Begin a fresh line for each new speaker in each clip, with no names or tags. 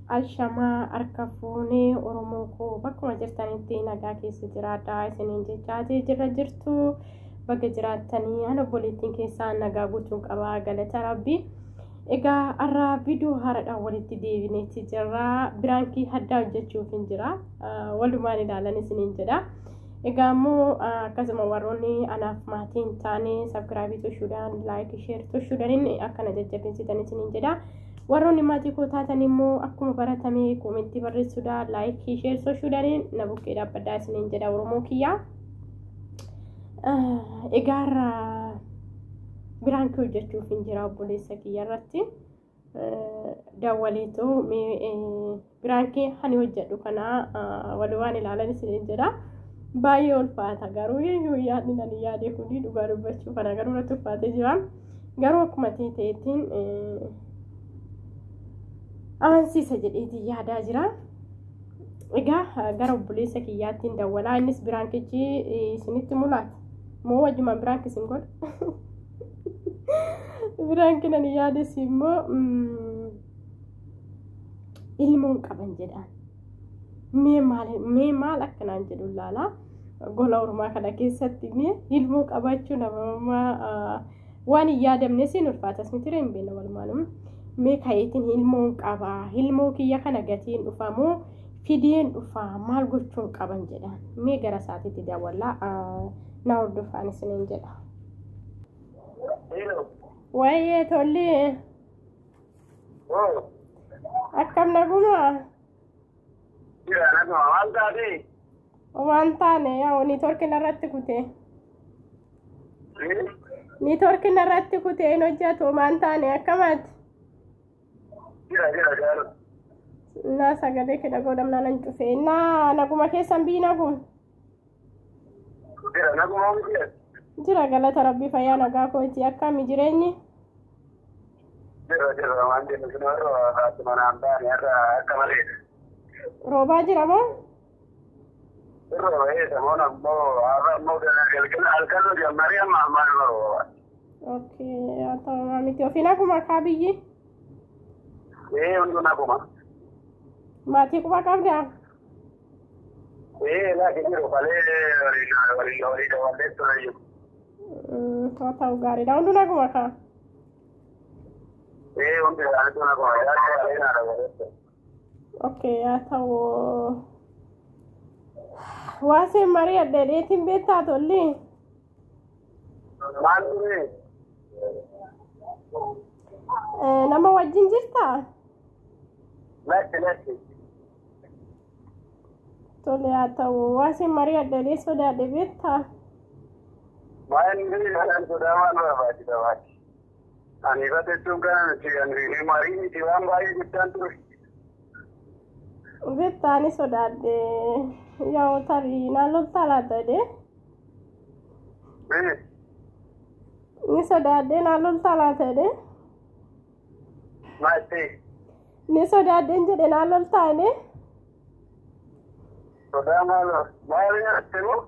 Ashamaa harka fuunee Oromoo koo bakkuma jirtanitti nagaa keessa jiraadhaa isiniin jechaatee jirra jirtu baga jiraattanii an obboleettiin keessaa nagaa guutuun qabaa galata rabbii. Egaa har'a viidiyoo haaraadhaan walitti deebineetti jirra. Biraankii addaa hojjechuuf hin jira. Walumaan ilaalan isiniin jedha. Egaa immoo akkasuma warroonni anaaf maatii hin taane sabkiraabii toshuudhaan laayikii sheer toshuudhaan akkana jajjabeessitan isiniin jedha. Warroonni maatii koo taatan immoo akkuma baratame koomentii barreessuudhaan laayikii sheer toshuudhaan na bukkee dhaabbadhaa isiniin jedha Oromoo kiyyaa. Egaa har'a biraankii hojjechuuf hin jira obboleessa kiyya irratti. Dawwaleetoo biraankii ani hojjedhu kana walumaan ilaalan isiniin jedha. Baay'ee ulfaata garuu yaadni ani yaade kuni dhugaa dubbachuu kana garuu irratti ulfaatee jira. Garuu akkuma ta'eetiin amansiisa jedheetiin yaadaa jira. Egaa gara obboleessa kiyyaattiin dawwalaa innis biraankichi isinitti mul'ata. Moo wajjumaan biraanki isin godha? Biraankiin ani yaades immoo ilmoon qaban jedhaan. Mee maal akkanaan jedhu ilaala. Gola ormaa kana keessatti mee ilmoo qabaachuu nama waan hin yaadamne siin ulfaatas miti hin beekna walumaanuu. Mee ka'eetiin ilmoon qabaa ilmoo kiyya kana gatiin dhufamoo fideen dhufaa maal gochuun qaban jedhaan. Mee gara isaatiitti daawwallaa na hordofaan isiniin jedha. Wayyee tolli akkam naguma?
Jira naguma maal taate?
Waan taane yaa niitoorkiin irratti kutee. Niitoorkiin irratti kutee hin hojjetu waan taane akkamaati?
Jira jira jira.
Naa sagalee kee dhagoo dhamnaa nan cufee. Naa naguma keessan bii naguma.
Jira naguma jira.
Jira galata rabbii fayyaa nagaa kooti akkami jireenyi?
Jira jira waan jennu sun warra haati manaan baane har'a akka malee.
Roobaa jira moo?
Rooba eessa ammoo har'a ammoo galgala halkan jammarii amma ammaan nama rooba.
Okay, haa ta'u miti ofii naguma kaa biyyi?
Ee hunduu naguma.
Maatii quba qabdaa?
Ee laaki jiru kalee waliin waliin walii dawallee ture jiru.
Haa ta'u gaariidha. Hunduu naguma kaa?
Ee hundi isaaniitu naguma yaadda kalee naa dawallee.
Okay, haa ta'u. Waaseen marii adda dheetiin beektaa tolli?
Maal ture?
Nama wajjin jirtaa?
Lakki lakki.
Tole haa ta'u. Waaseen marii adda dhee sodaadhe beektaa?
Maal inni kanaan sodaa maal barbaachisa baati? Ani ifa jechuun kana miti ani marii miti waan baay'ee guddaan ture.
Beektaa ani sodaadhe yaa tarii naan loltaa laata jedhee? Ni sodaadhe naan loltaa laata jedhee?
Maal ta'e?
Ni sodaadheen jedhe naan loltaa jedhee?
Sodaa maal maal nyaatte moo?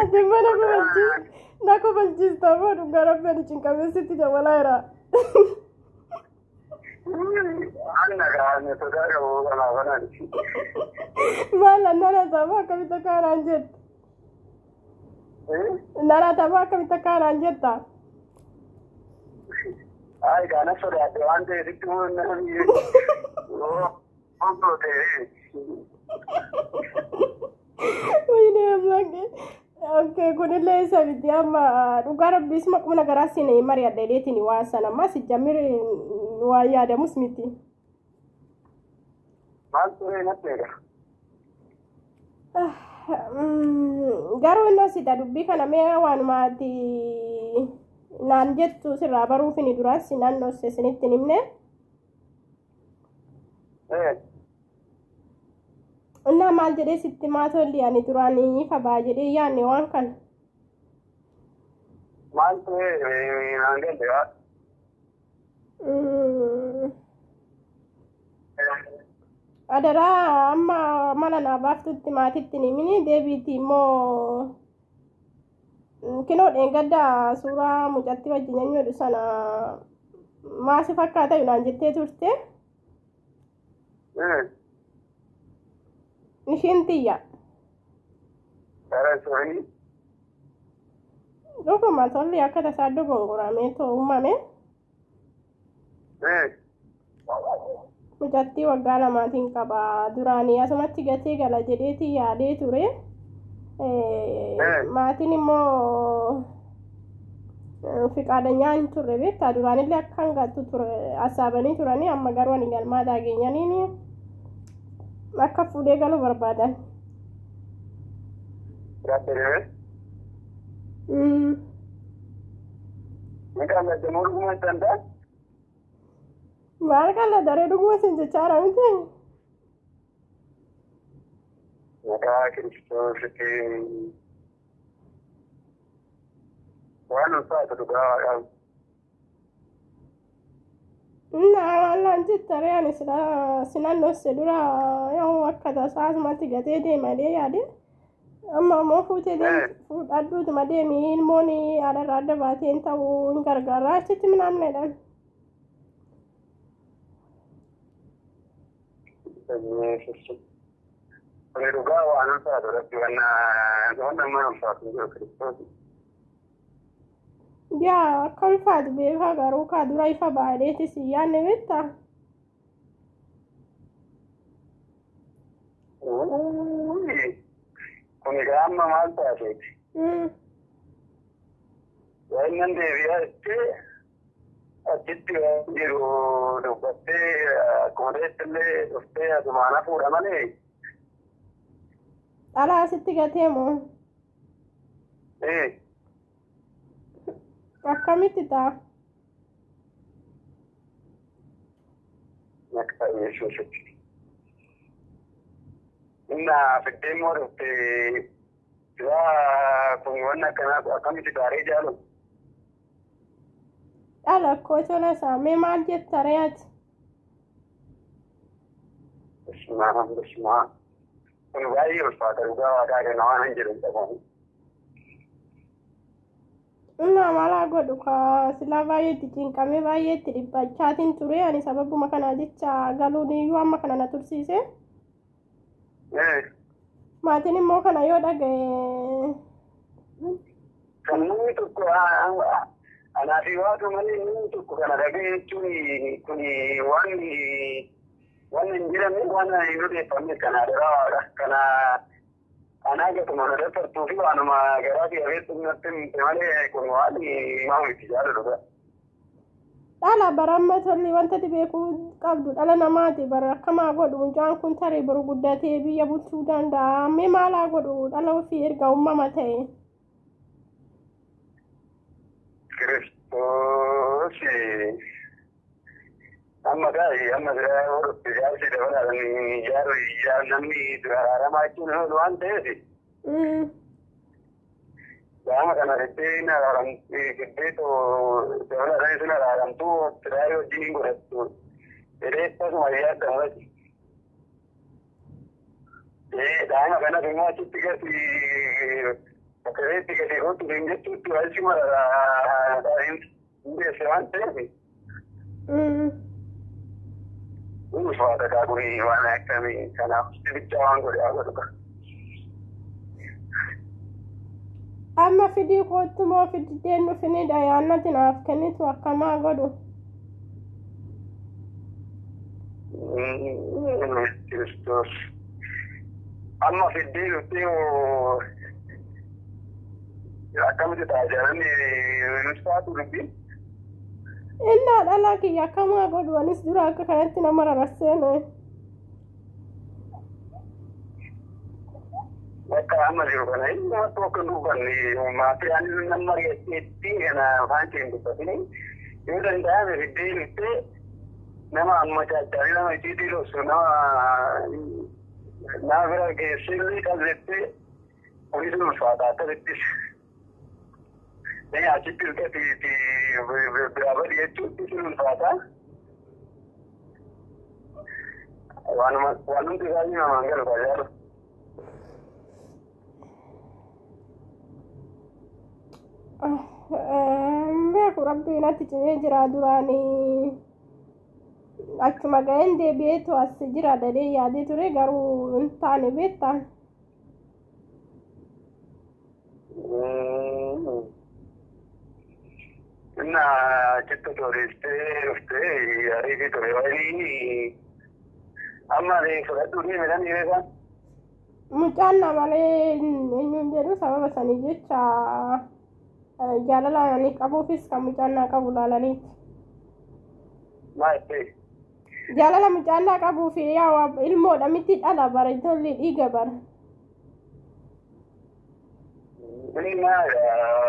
Ati mana kobalchiis na kobalchiista moo dhugaa rabbi ani cinqameessitti dabalaa jira.
Anna kaane sodaa qabu kanaaf kanaan.
Maal nana tamoo akkamitti akka kanaan jetta? Nana tamoo akkamitti akka kanaan jetta?
Ay kana sodaadhe waan ta'eef itti namni obbo ta'e.
Wayne amlaaqe. Okay, kunillee isa miti amma dhugaa rabbi isuma qubna garaa siin mari'adha jedheetiin waa sana ammas jammir waa yaadamus miti.
Maal ture natti eega?
Garuu innoo sita dubbii kana mee waanuma ati naan jettu sirraa baruufini duraas naannoo isinitti hin himne. Innaa maal jedhee sitti maa tolli ani duraan ifa baa jedhee yaadne waan kana.
Maal ture naan galle waa.
Adaraa amma mala naa baaftutti maatitti hin himini deebiitti immoo. Kinoo dheengadda suuraa mucattii wajjin eenyudha sana maasi fakkaata naan jettee turte. Ishiin tiyya.
Karaa suurii.
Dhuguma tolli akka tasaa dogongoramee too uumame. Mucattii waggaa lamaatiin qaba. Duraanii asumatti gatee gala jedheetii yaadee ture. Maatiin immoo fiqaadanyaa hin turre beektaa duraanillee akka hangattu ture hasaabanii turanii amma garuu ani galmaa dhaageenyaniin akka fuudhee galuu barbaadan.
Gaaffilee. Ni qalladde moo dhuguma hin danda'an?
Maal qalladdaree dhuguma sin jechaa jira miti?
Maqaa Kiristoositiin waan ulfaatu dhugaa waaqaa.
Innaa waan jettaree ani sinan dhosse dura yoo akka tasaa asumatti gatee deemalee yaade. Amma immoo fuutee fuudhadhuutuma deemi ilmoon haadharraa adda baateen ta'uu hin gargaaraa achitti minaamneedhaan.
Kuni dhugaa waan ulfaatu irratti waan nama ulfaatu hin jiru Kiristoos.
Yaa akka ulfaatu beekaa garuu kaa dura ifa baadheetis hin yaadne beektaa?
Kuni egaa amma maal taateeti? Waan nan deebi'aa jettee achitti waan jiru dubbattee akkuma ta'etti illee dhuftee asumaan hafuudha malee.
Dhala asitti gatee moo? Akkamitti ta'a?
Maqaa Yesuusitti. Innaa fiddee immoo dhuftee silaa kun waan akkanaa akkamitti taaree jaalu?
Dhala koo tola saamee maal jetta ree ati?
Bismaa bismaa. Kun baay'ee ulfaata dhugaa waaqaa kana waan hin jiru hin qabu.
Innaa maalaa godhu kaa silaa baay'ee itti cinqamee baay'ee itti dhiphachaatiin ture ani sababuma kanaa jecha galuun iyyuu amma kana na tursiise. Maatiin immoo kana yoo dhaga'e.
Kan namni tokko anaa fi waaqa malee namni tokko kana dhaga'e jechuun kun waan waan hin jedhamne waan hin odeeffamne kana dha kana anaa gatuma na dabartuu fi waanuma garaa fi habeessu natti himte malee kun waan himamu itti jaalladhu.
Dhala bara amma tolli wanta ati beekuu qabdu dhala namaati bara akkamaa godhu mucaan kun tarii boru guddatee biyya bulchuu danda'a mee maalaa godhu dhala ofii erga uumama ta'e.
Kiristoos amma gaa'e amma biraa yoo dhufte jaarsi dabalaadhaan ijaaru namni dura araaramaa jechuun oolu waan ta'eef. Gama kana fiddee araaramtee dabalaadhaan isin araaramtuu firaa wajjin hin godhattu. Jedhee akkasuma yaadamu ati. Daa'ima kanas immoo achitti gadi bakka itti gadi gootu hin jechuutti waan mara hin beesse waan ta'eef. Ulfaata kaa kuni waan akkamii kanaaf bicha waan godhe haa godhu.
Amma fidii kootu moo fidideen dhufinidha yaannati naaf kennitu akkamaa godhu.
Kiristoos. Amma fiddee dhuftee akkamitti ta'a jaalalli ulfaatu dubbiin?
Innaa dhala kiyya akkamaa godhu anis dura akka kanatti nama rarrasseene.
Bakka amma jiru kana inni tokko hin dubbanne maatii ani nama mari'acheetti kana afaan kee hin dubbatini yoo danda'ame fiddee dhuftee nama amma caaccaanii nama icciitii dhoksu nama nama bira geessee illee qallettee kunis ulfaata akkasittis. Achitti biraa badi jechuutti sun ulfaata. Waanumti isaa namaan galu jaalu.
Beeku rabbii natti cimee jira duraanii achuma ga'een deebi'eetu as jira dadee yaadee ture garuu hin taane beektaa.
Inna achitti toleessee dhuftee ariifii ture wayii amma fudhadhuu deeme dhiiree isaan.
Mucaan na malee eenyuun jedhu sababa sanii jecha jaalala ani qabuufis kan mucaan naa qabu laalaniiti.
Maal ta'e?
Jaalala mucaan naa qabuuf yaa ilmoodha miti dhala bara ijoollee dhiiga bara.
Inni maal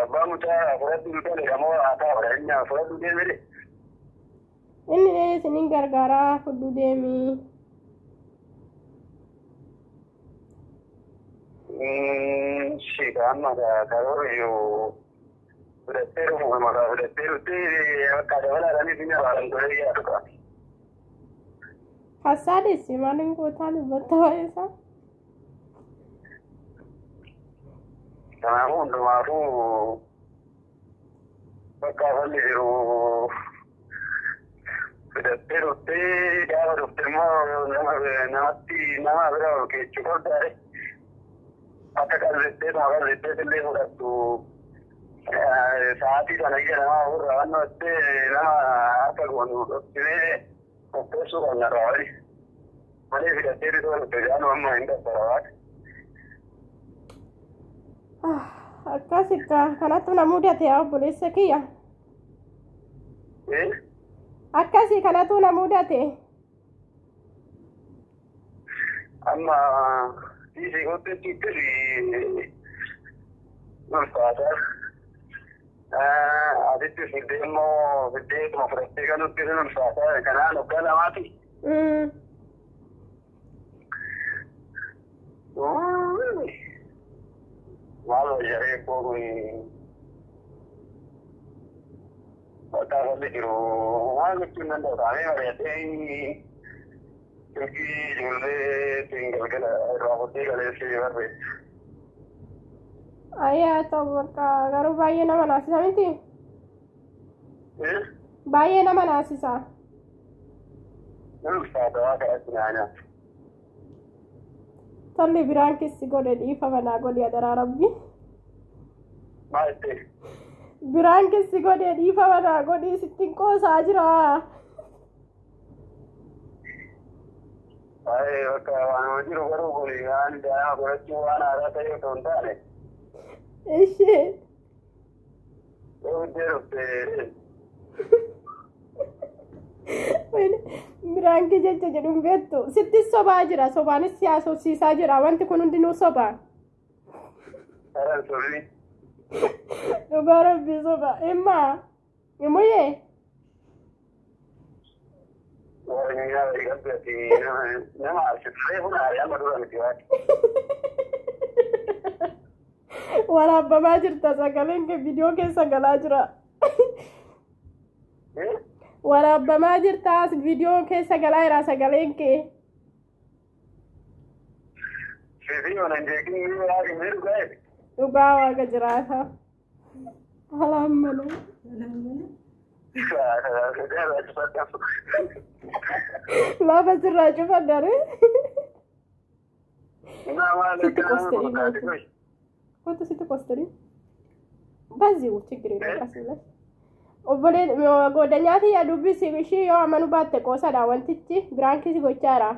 abbaa mucaa fudhadhuu tole moo haataa fudha inni fudhadhuu deeme de.
Inni isinin gargaaraa fudhuu deemii.
Shika amma karoora yoo fudhattee dhufu maqaa fudhattee dhuftee bakka dabalaadhaanis inni afaan tolee yaadu qaba.
Hassaadessi maaliin gootaa dubbatta waa'ee isaa?
Kanaafuu hundumaafuu bakka afalli jiru fidattee dhuftee gaafa dhufte immoo namatti nama bira ol keechuu qabdaare akka qalbittee tuma qalbittee illee fudhattu sa'aatii sana ija namaa ofirraa waan dhuftee nama akka goonu dhuftinee qopheessuu qabna irraa wali malee fidattee dhufte jaanu amma hin dabbara waata.
Akkas akka kanattu na mudate yaa obboleessa kiyya. Akkasii kanatu na mudate.
Amma dhiisii kotteetti ulfaata. Asitti fiddee immoo fiddeetuma fudhattee galutti sun ulfaata. Kanaan waggaa lamaati. Maal wayya koo kun bakka afalli jiru maal gochuu hin danda'u taanee mari'atee silkii ijoollee ittiin galgala irraa fuddee galeessee barreessa.
Ayyaa ta'u bakka garuu baay'ee nama naasisa miti. Baay'ee nama naasisa.
Ulfaata waa kanatti naa nyaata.
Tolli biraan keessi godhe dhiifama naa godhi adaraa rabbi.
Maal ta'e?
Biraan keessi godhe dhiifama naa godhi sittiin qoosaa jira.
Baay'ee bakka waan jiru garuu kun waan daa'ima godhachuu waan haaraa ta'e osoo hin taane.
Ishee.
Yoo fiddee dhufte
Biraan kee jecha jedhu hin beektu. Sitti sobaa jira. Sobaanis si haasofsiisaa jira. Wanti kun hundinuu soba.
Karan sobni.
Dhugaa rabbii soba. Immaa. Imuyyee.
Warri qabdati nama arsitee kun haariyaa madura miti waati.
Waraabbamaa jirta sagaleen kee viidiyoo keessa galaa jira. Waraabbamaa jirta viidiyoo keessa galaa jira sagaleen kee.
Fiifii hin jeeqin waa hin jiru gaa'e.
Dhugaa waaqa jiraata. Alaan malee. Lafa sirraa cufadhare. Sitti qosterii gootu. Kottu sitti qosterii. Baziu ችግር የለም ቀስ ብለሽ obbolee goddanyaa yaa dubbisi ishii yoo amanuu baatte qoosadha wantichi biraan kisi gochaadha.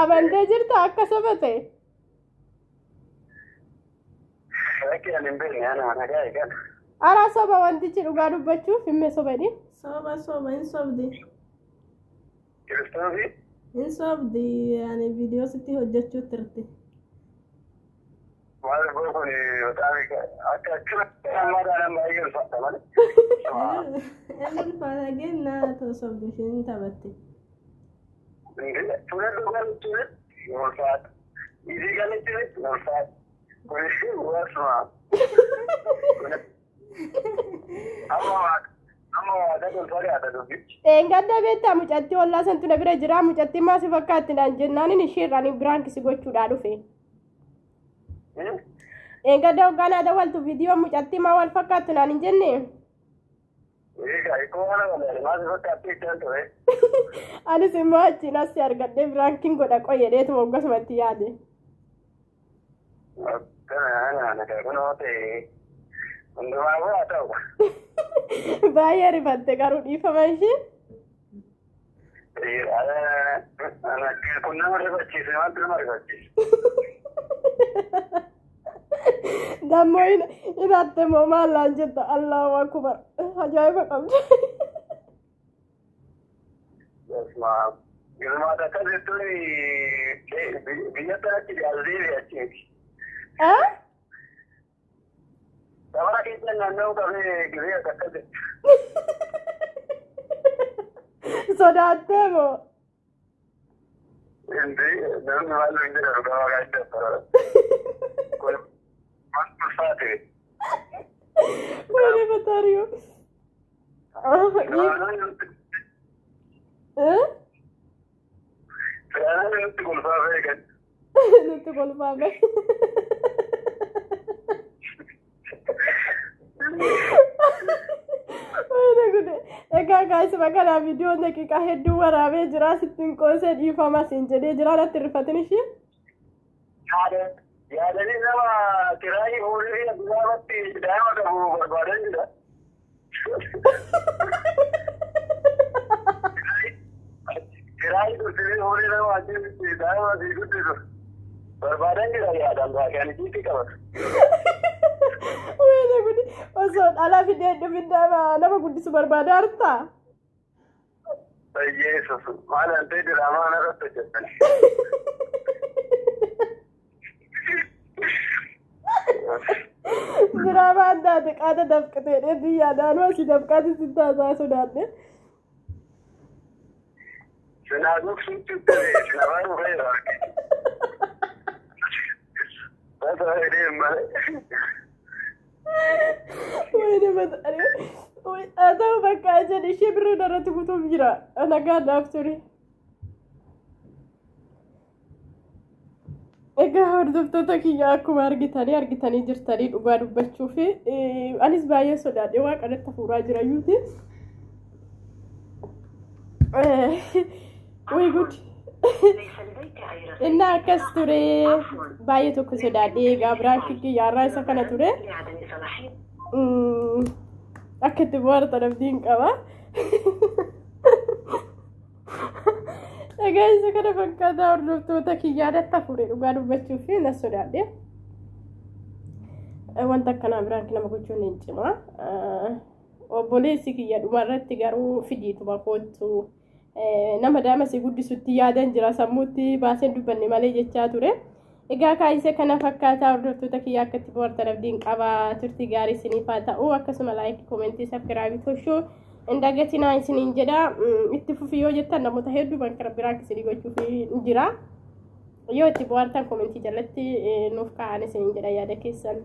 Amantee jirta akka soba ta'e. Araa soba wantichi dhugaa dubbachuuf himme sobani.
Soba soba hin sobdi.
Kiristoofi.
Hin sobdi ani viidiyoo sitti hojjechuu turte.
Maal kun akka akkana baay'ee ulfaata malee.
Inni ulfaata gennaa too sobdi isheen taphatte.
Fudhadhu galutti ulfaata. Isii galutti ulfaata. Kunis wasuma. Amma waaqa Akkas ol fagaata dubbichi.
Dheengadda beektaa mucattii ollaa santu na bira jira mucattii maa si fakkaatti naan jennaanin isheerraan prank si gochuudhaa dhufe. Dheengadda hoggaa naa dawwaltu viidiyoo mucattii maa wal fakkaattu naan hin jenne.
Egaa ikoo kana walaale maa si fakkaatti jechaan ture.
Anis immoo achiin as si argadhee prankiin godha qoyyeedheetuma hoggasumatti yaade.
Akkana ana kunoo ta'e hundumaa haa ta'u.
Baay'ee rifatte garuu dhiifama ishee.
Kun nama rifachiise maaltu nama rifachiise?
Dammoo hidhatte moo maallaan jetta Allahu akbar ajaa'iba qabdi.
Girmaata akkas jettuun biyya kanatti deebi'e achiiti. Safara keessa naanna'uu qabee gibee akkas jettu.
Sodaattee moo?
Indi namni maal hin jedhamu gama gaaritti. Kun maal ulfaate?
Wayne fataariyo.
Firaanaan nutti kolfaa beekan.
Nutti kolfaa beekan. Wayne gude. Egaa gaasima kanaa viidiyoon daqiiqaa hedduu waraabee jira sittiin qoosee dhiifama siin jedhee jira natti rifatin ishee.
Yaadanii nama kiraayii fuudhee addunyaarratti daa'ima qabu barbaadan jira. Kiraayii dursee fuudhee nama achitti daa'ima asii guddisu barbaadan jira yaadan baakanii jiitii qabatu.
Wayne gude osoo dhala fidee dhufin nama guddisu barbaada hartaa?
Yesus maal antee diraamaa irratti hojjetan.
Diraamaan taate qaata dafqitee dheetii yaadaan asii dafqaati si taasaa sodaadhe.
Sinaa gogsuutti uttee sinaa dhufeera. Basa fedhee malee.
Wayne mataaree. Haa ta'u bakka jedhe ishee birrii irratti kutuuf jira. Nagaa naaf ture. Egaa hordoftoota kiyya akkuma argitanii jirtanii dhugaa dubbachuu fi anis baay'ee sodaadhe waaqa natti hafuuraa jira yuuti. Way gud. Inni akkas ture baay'ee tokko sodaadhe egaa prank kiyyaarraa isa kana ture. Akka itti bohaartan abdiin qaba. Egaa isa kana fakkaataa hordoftoota kiyyaa natti hafuure dhugaa dubbachuu fi na sodaadhe. Wanta akkanaa prank nama gochuun hin cima. Obboleessi kiyya dhumarratti garuu fidiituma koottu nama daa'ima si guddisutti yaadan jira sammuutti baaseen dubbanne malee jechaa ture. Egaa kaayise kana fakkaataa hordoftoota kiyya akka itti bohaartan abdiin qaba. Turtii gaarii isiniif haa ta'u akkasuma like comment subscribe toshuu hin dagatinaa isiniin jedha. Itti fufi yoo jettan namoota hedduu bankara prank isinii gochuuf jira. Yoo itti bohaartan comment jalatti nuuf kaa'an isiniin jedha yaada keessan.